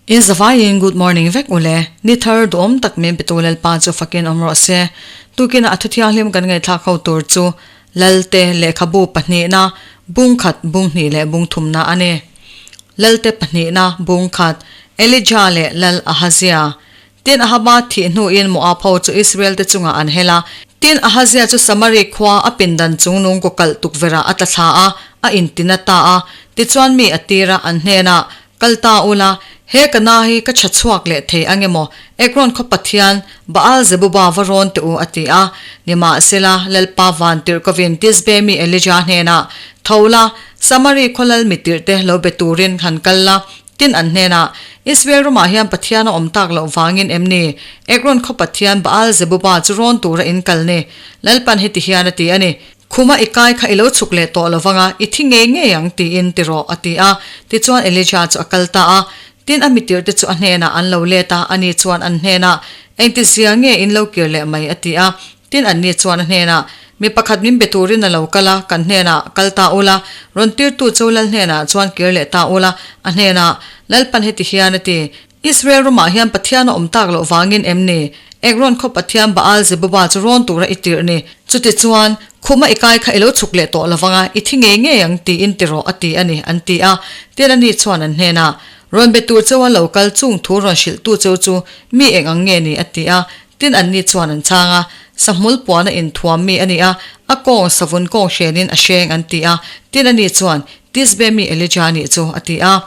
In zavaiin good morning vek ule, ni thar duhawm tak min petu Lalpa chu fakin awm rawh se. Tukinah a thu thianghlim kan ngaihthlak ho tur chu Lalte lehkhabu pahnihna, bung khat, bung hnih leh bung thumna a ni. Lalte pahnihna, bung khat, Elijah leh Lal Ahazia. Tin, Ahaba thih hnuin Moab ho chu Israel te chungah an hel a. Tin, Ahazia chu Samari khua a pindan chungnung kawkalh tukverhah a tla thla a, a intina ta a. Tichuan mi a tir a, an hnenah, Kal ta ula, he ka na hi ka tha chhuak leh thei ang emaw? Ekron khaw pathian Baal-zebuba va rawn teh u, a ti a. Nimahsela, Lalpa van tirh kovin Tisbe mi Elija hnenah, Tho la, Samari khaw lal mi tirhte lo be turin han kal la, tin an hnenah, Israel ramah hian Pathian a awm tak loh vangin em ni? Ekron khaw pathian Baal-zebuba chu rawn tura in kal ni. Lalpan heti hian a ti a ni, Khuma i kai kha i lo chhuk leh tawh lo vang a, i thi ngei ngei ang tiin ti rawh, a ti a. Tichuan Elijah chu a kal ta a. Tin a mitirhte chu a hnenah an lo let a, ani chuan an hnenah, Engti zia nge in lo kir leh mai? a ti a. Tin anni chuan a hnenah, Mi pakhat min be turin a lo kal a, kan hnenah kal ta ula, rawn tirtu chu lal hnenah chuan kir leh ta ula, a hnenah, Lalpan heti hian a ti, Israel ramah hian Pathian a awm tak loh vangin em ni? Ekron khaw pathian Baal-zebuba chu rawn tura i tirh ni. Chutichuan, khuma i kai kha i lo chhuk leh tawh lovang a, i thi ngei ngei ang tiin ti rawh a ti a ni, an ti a. Tin ani chuan an hnenah, Rawn be tur cheu a lo kal chung thu rawn hrilhtu cheu chu mi eng ang nge ni? a ti a. Tin anni chuan an chhang a, Sahmul puan a inthuam mi a ni a, a kawng savun kawng hrenin a hreng an ti a. Tin ani chuan, Tisbe mi Elija nih chu, a ti a.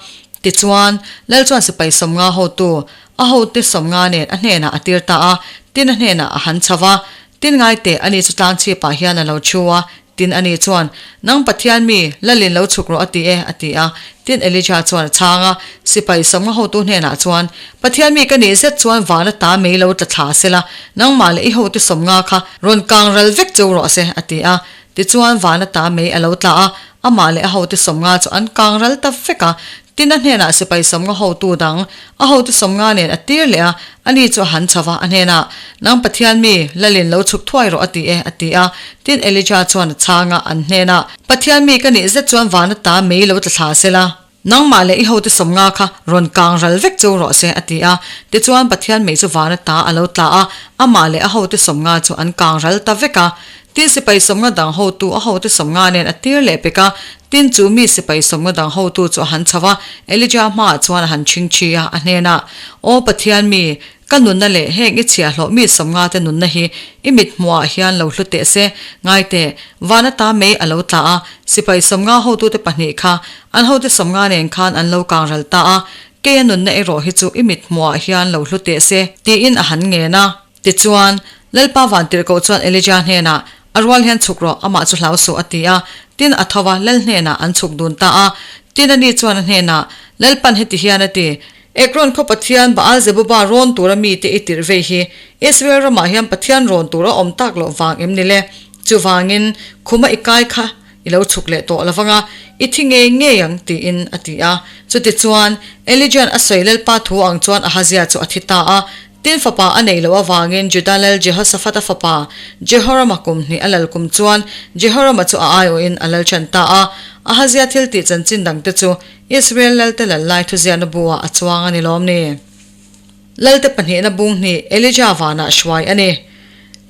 Tichuan, Lal chuan sipai 50 hotu, a hote 50 nen a hnenah a tir ta a, tin a hnenah a han chho va. Tin ngai teh, ani chu tlang chhipah hian a lo thu a. Tin ani chuan, Nang Pathian mi, Lalin lo chhuk rawh a ti e, a ti a. Tin Elija chuan a chhang a, sipai 50 hotu hnenah chuan, Pathian mi ka nih zet chuan van ata mei lo tla thla sela, nangmah leh i hote 50 kha rawn kang ral vek cheu rawh se, a ti a. Tichuan van ata mei a lo tla a, amah leh a hote 50 chu an kang ral ta vek a. Tin a hnenah sipai 50 hotu dang, a hote 50 nen a tir leh a, ani chu a han chho va, a hnenah, Nang Pathian mi, Lalin lo chhuk thuai rawh a ti e, a ti a. Tin Elija chuan a chhang a, an hnenah, Pathian mi ka nih zet chuan van ata mei lo tla thla sela. Nangmah leh i hote 50 kha rawn kang ral vek chu rawh se, a ti a. Tichuan Pathian mei chu van ata a lo tla a, amah leh a hote 50 chu an kang ral ta vek a. Tin sipai 50 dang hotu a hote 50 nen a tir leh pek a. Tin chu mi sipai 50 dang hotu chu a han chho a, Elija hmaah chuan a han chhingchhi a, a hnenah, Aw Pathian mi, Ka nunna leh heng i chhiahhlawh mi 50 te nunna hi i mit hmuhah hian lo hlu teh se, ngai teh, van ata mei a lo tla a, sipai 50 hotute pahnih kha an hote 50 nen khan an lo kang ral ta a, kei a nunna erawh hi chu i mit hmuhah hian lo hlu teh se, tiin a han ngen a. Tichuan, Lalpa Vantirhkoh chuan Elija hnenah, A rual hian chhuk rawh, amah chu hlau suh, a ti a. Tin, a tho a, Lal hnenah an chhuk dun ta a. Tin, ani chuan a hnenah, Lalpan heti hian a ti, Ekron khaw pathian Baal-zebuba rawn tura mite i tirh vei hi Israel ramah hian Pathian rawn tur a awm tak loh vang em ni le? Chuvangin, khuma i kai kha i lo chhuk leh tawh lovang a, i thi ngei ngei ang, tiin a ti a. Chutichuan, Elija'n a sawi Lalpa thu ang chuan Ahazia chu a thi ta a. Tin fapa a neih loh avangin Juda lal Jehoshaphat-a fapa Jehorama kum hnih a lal kum chuan Jehorama chu a aiawhin a lal ṭan ta a. Ahazia thil tih chanchin dangte chu Israel lalte lal lai thuziahna bu-ah a chuang a ni lawm ni? Lalte pahnihna bung hnih Elija vanah hruai a ni.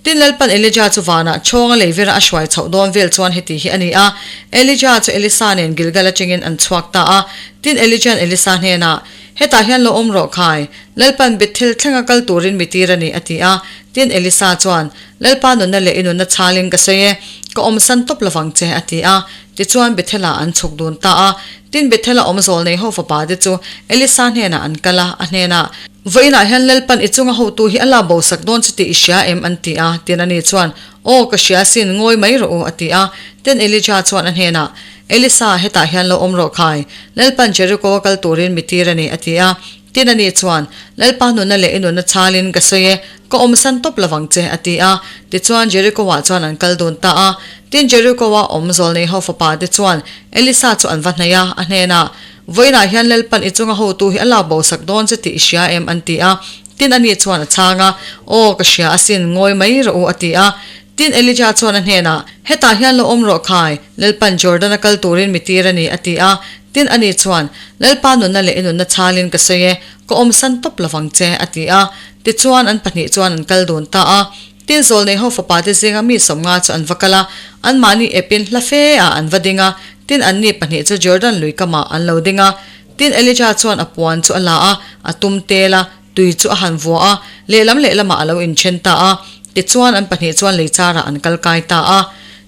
Tin Lalpan Elija chu vanah chawnga lei vera a hruai chhoh dawn vel chuan heti hi a ni a, Elija chu Elisa nen Gilgal atangin an chhuak ta a. Tin Elija'n Elisa hnenah, Hetah hian lo awm rawh khai, Lalpan Bethel thlenga kal turin mi tir a ni, a ti a. Tin Elisa chuan, Lalpa nunna leh i nunna chhalin ka sawi e, ka awmsan tawp lovang che, a ti a. Tichuan Bethel-ah an chhuk dun ta a. Tin Bethel-a awm zawl nei ho fapa te chu Elisa hnenah an kal a, a hnenah, Vawiinah hian Lalpan i chunga hotu hi a la bosak dawn chu tih i hria em? an ti a. Tin ani chuan, Aw, ka hria sin, ngawi mai rawh u, a ti a. Tin Elija chuan a hnenah, Elisa, hetah hian lo awm rawh khai, Lalpan Jericho-a kal turin mi tir a ni, a ti a. Tin ani chuan, Lalpa nunna leh i nunna chhalin ka sawi e, ka awmsan tawp lovang che, a ti a. Tichuan Jericho-ah chuan an kal dun ta a. Tin Jericho-a awm zawlnei ho fapa te chuan Elisa chu an va hnaih a, a hnenah, Vawiinah hian Lalpan i chunga hotu hi a lak bosak dawn che tih i hria em? an ti a. Tin ani chuan a chhang a, Aw, ka hria asin, ngawi mai rawh u, a ti a. Tin Elija chuan a hnenah, Hetah hian lo awm rawh khai, Lalpan Jordan-a kal turin mi tir a ni, a ti a. Tin, ani chuan, Lalpa nunna leh i nunna chhalin ka sawi e, ka awmsan tawp lovang che, a ti a. Tichuan, an pahnih chuan an kal dun ta a. Tin, Zawlneiho fapate zinga mi sawmnga chu an va kal a, anmahni epin hla fe ah an va ding a. Tin, anni pahnih chu Jordan lui kamah an lo ding a. Tin, Elijah chuan a puan chu a la a, a tum tel a, tui chu a han vua a, lehlam lehlamah a lo inthen ta a. Tichuan, an pahnih chuan lei charah an kal kai ta a.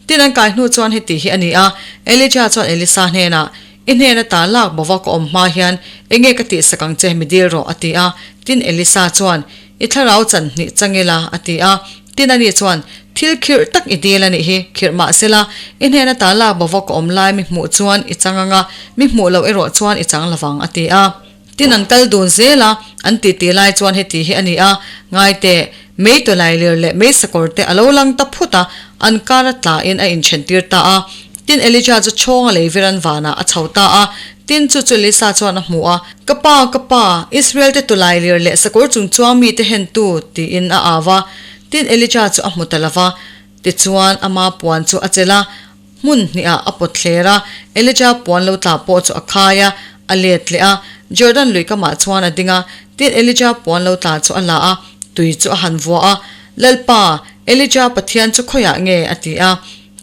Tin, an kai hnu chuan heti hi a ni a, Elijah chuan Elisa hnenah, I hnen ata lak bova ka awm hma hian enge ka tihsak ang che mi dil rawh, a ti a. Tin, Elisa chuan, I thlarau chan hnih chang ila, a ti a. Tin, ani chuan, Thil khirh tak i dil a nih hi, khirh mah sela, i hnen ata lak bova ka awm lai mi hmuh chuan i chang ang a, mi hmuh loh erawh chuan i chang lovang, a ti a. Tin an kal dun zel a, an titi lai chuan heti hi a ni a, Ngai teh, mei tawlai lir leh mei sakawr te a lo lang ta phut a, an kar a tla in a inthen tir ta a. Tin Elijah chu chhawng a lei vir an vanah a chho ta a, tin chu chu Elisa chuan a hmu a, Ka pa, ka pa, Israel te tawlai lir leh sakawr chung chuang mite hen tu, tiin a au a. Tin Elijah chu a hmu ta lo va, tichuan ama puan chu a chelh a, Hmun hnihah a pawt thler a, Elijah puan lo tla pawh chu a khai a, a let leh a. Jordan lui kamah chuan a ding a, tin Elijah puan lo tla chu a la a, tui chu a han vua a, Lalpa, Elijah Pathian chu khawiah nge? a ti a.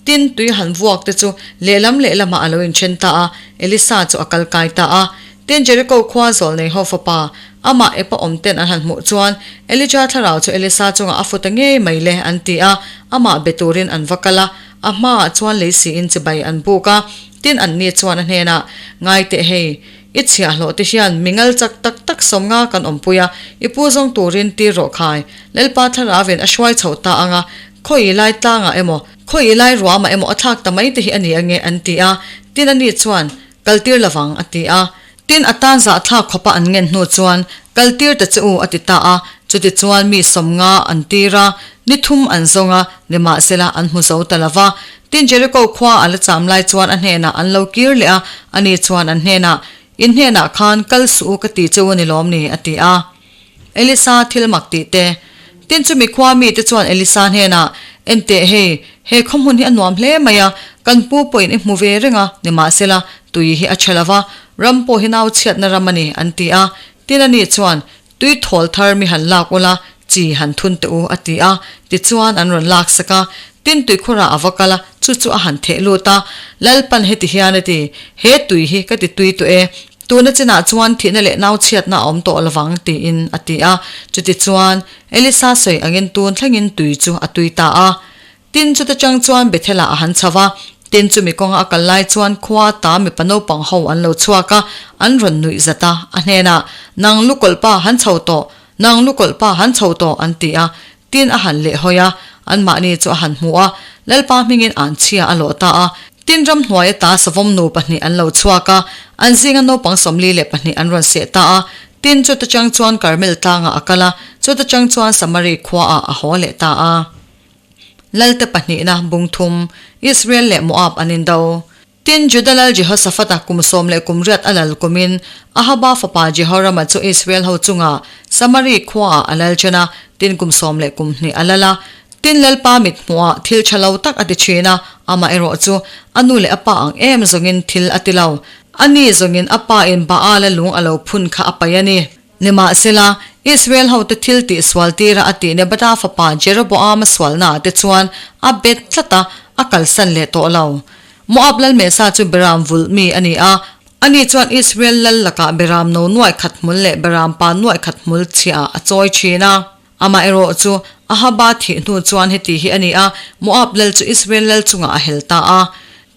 Tin, tui han vuak te chu lehlam lehlamah a lo inthen ta a, Elisa chu a kal kai ta a. Tin, Jeriko khua zawlnei ho fapa, amah epa awm ten an han hmuh chuan, Elijah thlarau chu Elisa chungah a fu ta ngei mai le, an ti a, amah be turin an va kal a. A hmaah chuan lei siin chibai an buk a, tin anni chuan a hnenah, Ngai teh hei, i chhiahhlawh te hian mi ngal chak tak tak sawmnga kan awmpui a, i pu zawng turin tir rawh khai, Lalpa Thlarauin a hruai chhoh ta ang a, khawi lai tlangah emaw, khawi lai ruamah emaw a thlak ta mai te hi a ni ange an ti a, tin ani chuan, Kal tir lovang a ti a. Tin, a tan zahthlak khawpa an ngen hnu chuan, Kal tir ta che u, a ti ta a. Chutichuan mi sawmnga an tir a, ni thum an zawng a, nimahsela an hmu zo ta lo va. Tin, Jeriko khua a la cham lai chuan a hnenah an lo kir leh a, ani chuan an hnenah, In hnenah khan kal suh u ka ti che u a ni lawm ni? a ti a. Elisa thil mak tih te. Tin chumi khua mite chuan Elisa hnenah, Enteh hei, he khawhmun hi a nuam hle mai a, kan pu pawhin i hmu ve reng a, nimahsela, tui hi a tha lo va, ram pawh hi nau chhiatna ram a ni, an ti a. Tin ani chuan, Tui thawl thar mi han lak ula, chi han thun teh u, a ti a. Tichuan an rawn lak sak a. Tin tuikhurah a va kal a, chu chu a han theh lut a. Lalpan heti hian a ti, He tui hi ka ti tui tawh e, Tuna chinah chuan thihna leh nau chhiatna a awm tawh lovang, tiin a ti a. Chutichuan, Elisa sawi angin tun thlengin tui chu a tui ta a. Tin, chuta chang chuan Bethel-ah a han chho va. Tin, chumi kawnga a kal lai chuan khua ta mipa naupang ho an lo chhuak a, an rawn nuih zat a. A hnenah, Nang lukawlhpa han chho tawh! Nang lukawlhpa han chho tawh! an ti a. Tin a han lehhawi a, anmahni chu a han hmu a, Lalpa hmingin an chhia a lawh ta a. Tin ramhnuai ata savawm nu pahnih an lo chhuak a, an zinga naupang 44 an rawn seh ta a. Tin chuta chang chuan Karmel tlangah a kal a, chuta chang chuan Samari khuaah a haw leh ta a. Lalte pahnihna bung thum, Israel leh Moab an indo. Tin, Juda lal Jehoshaphat-a kum sawm leh kum riat a lal kumin, Ahaba fapa Jehorama chu Israel ho chungah Samari khuaah a lal chen a, tin kum sawm leh kum hnih a lal a. Tin, Lalpa mit hmuhah thil tha lo tak a ti thin a, amaherawh chu a nu leh a pa ang em zawngin thil a ti lo. Ani zawngin a pa in Baal-a lung a lo phun kha a paih a ni. Nimahsela, Israel hote thil tih sual tira a tih Nebata fapa Jeroboama sualnaah te chuan a bet tlat a, a kalsan leh tawh lo. Moab lal Mesa chu Beram vulh mi a ni a, ani chuan Israel lal lakah Beram no nuaih khat hmul leh Beram pa nuaih khat hmul chhiah a chawi thin a. Amaherawh chu, Ahaba thih hnu chuan heti hi a ni a, Moab lal chu Israel lal chungah a hel ta a.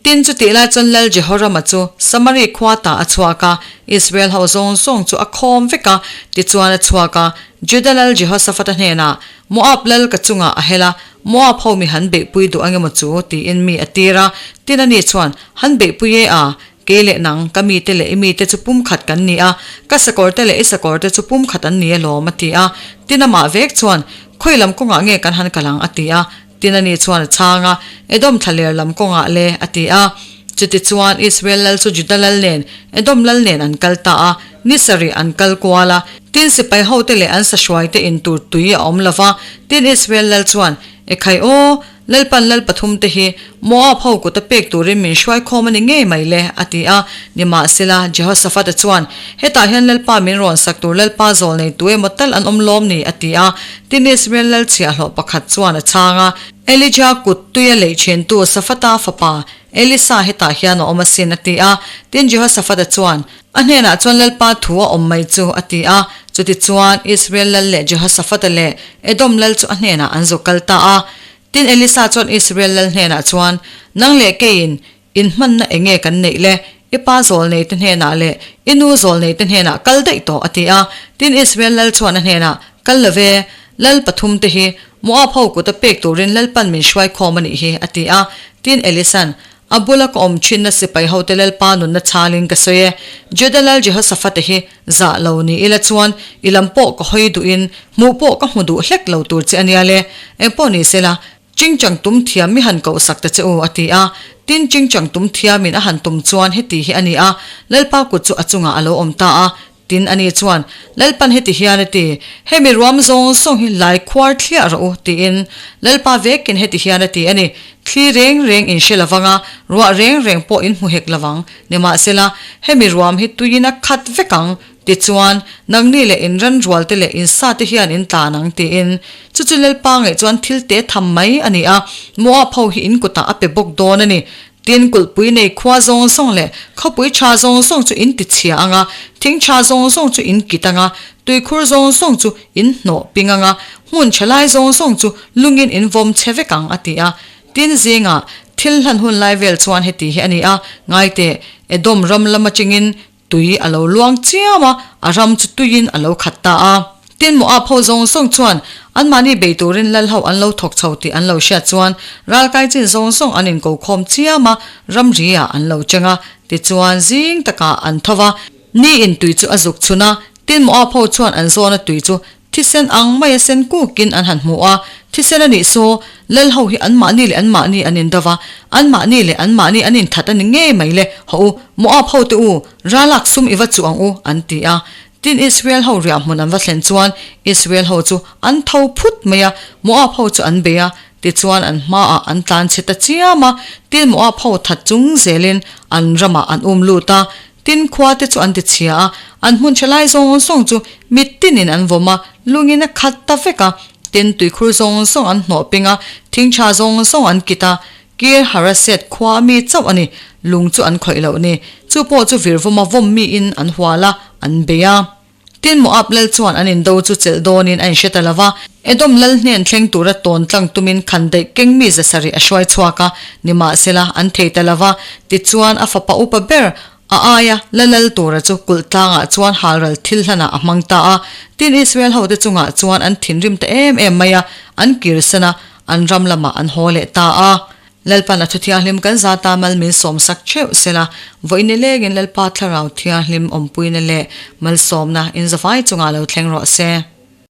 Tin, chutih lai chuan Lal Jehorama chu Samari khua ta a chhuak a, Israel ho zawng zawng chu a khawm vek a. Tichuan a chhuak a, Juda lal Jehoshaphat-a hnenah, Moab lal ka chungah a hel a, Moab ho mi han beihpui duh ang emaw chu? tiin mi a tir a. Tin, ani chuan, Han beihpui e a, kei leh nang, ka mite leh i mite chu pumkhat kan ni a, ka sakawrte leh i sakawrte chu pumkhat an ni alawm, a ti a. Tin, amah vek chuan, Khawi lam kawngah nge kan han kal ang? a ti a. Tin ani chuan a chhang a, Edom thlaler lam kawngah le, a ti a. Chutichuan Israel lal chu Juda lal nen, Edom lal nen an kal ta a, ni sarih an kal kual a. Tin sipai hote leh an sahruaite in tur tui a awm lo va. Tin Israel lal chuan, Ekhai aw! Lalpan lal pathumte hi Moab ho kuta pek turin min hruai khawm a ni ngei mai le, a ti a. Nimahsela, Jehoshaphat-a chuan, Hetah hian Lalpa min rawn sak tur Lalpa zawl nei tu emaw tal an awm lawm ni? a ti a. Tin, Israel lal chhiahhlawh pakhat chuan a chhang a. Elija kut tuia leih thintu Safata fapa Elisa hetah hian a awm asin, a ti a. Tin, Jehoshaphat-a chuan, A hnenah chuan Lalpa thu a awm mai chu, a ti a. Chutichuan, Israel lal leh Jehoshaphat-a leh Edom lal chu a hnenah an zu kal ta a. Tin, Elisa chuan Israel lal hnenah chuan, Nang leh keiin inhmanna eng nge kan neih le? I pa zawlneite hnenah leh i nu zawlneite hnenah kal daih tawh, a ti a. Tin, Israel lal chuan a hnenah, Kal lo ve, lal pathumte hi Moab ho kuta pek turin Lalpan min hruai khawm a nih hi, a ti a. Tin, Elisa'n, A bula ka awm thinna sipai hote Lalpa nunna chhalin ka sawi e. Juda lal Jehoshaphat-a hi zah lo ni ila chuan i lam pawh ka hawi duhin hmuh pawh ka hmu duh hlek lo tur che a nia le. Engpawh ni sela, Chingchang tum thiam mi han koh sak ta che u, a ti a. Tin, Chingchang tum thiamin a han tum chuan heti hi a ni a, Lalpa kut chu a chungah a lo awm ta a. Tin, ani chuan, Lalpan heti hian a ti, Hemi ruam zawng zawng hi lai khuar thliah rawh u, tiin. Lalpa vekin heti hian a ti a ni, Thli reng reng in hre lovang a, ruah reng reng pawh in hmu hek lovang. Nimahsela, hemi ruam hi tuiin a khat vek ang, tichuan, nangni leh in ran rualte leh in sate hian in tlan ang, tiin. Chu chu Lalpa ngaih chuan thil te tham mai a ni a, Moab ho hi in kutah a pe bawk dawn a ni. Tin, kulhpui nei khua zawng zawng leh khawpui tha zawng zawng chu in ti chhia ang a, thing tha zawng zawng chu in kit ang a, tuikhur zawng zawng chu in hnawh ping ang a, hmun tha lai zawng zawng chu lungin in vawm chhe vek ang, a ti a. Tin, zingah thil hlan hun lai vel chuan heti hi a ni a, Ngaiteh, Edom ram lam atangin Tui a lo luang chiam a, a ram chu tuiin a lo khat ta a. Tin, Moab ho zawng zawng chuan anmahni bei turin lal ho an lo thawk chho tih an lo hriat chuan ralkai chin zawng zawng an inko khawm chiam a, ramri ah an lo cheng a. Tichuan, zing takah an tho va, ni in tui chu a zuk chhun a. Tin, Moab ho chuan an zawna tui chu Thisen ang maia sen kukin an han hmu a, thisen a nih saw, lal ho hi anmahni leh anmahni an indo va, anmahni leh anmahni an inthat a ni ngei mai le, hawh u, Moab hote u, ralak sum i va chuh ang u, an ti a. Tin, Israel ho riah hmun an va thlen chuan Israel ho chu an tho phut mai a, Moab ho chu an bei a, tichuan an hmaah an tlan chhe ta chiam a, tin Moab ho that chung zelin an ramah an um lut a, Tin, khua te chu an ti chhia a, an hmun tha lai zawng zawng chu mit tinin an vawm a, lungin a khat ta vek a. Tin, tuikhur zawng zawng an hnawh ping a, thing tha zawng zawng an kit a. Kir Haraset khua a mi chauh a ni, lung chu an khawih loh ni. Chu pawh chu virvawma vawm miin an hual a, an bei a. Tin, Moab lal chuan an indo chu chelh dawnin a inhre ta lo va. Edom lal hnen thleng tura tawn tlang tumin khandaih keng mi zasarih a hruai chhuak a, nimahsela, an thei ta lo va. Tichuan, a fapa upa ber, a aia la lal tura chu kulh tlangah chuan halral thil hlanah a hmang ta a. Tin, Israel hote chungah chuan an thinrim ta em em mai a, an kirsan a, an ram lamah an haw leh ta a. Lalpan a thu thianghlim kan zata mal min sawmsak theuh sela, vawiin ni lengin Lalpa Thlarau Thianghlim awmpuina leh malsawmna in zavai chungah lo thleng rawh se.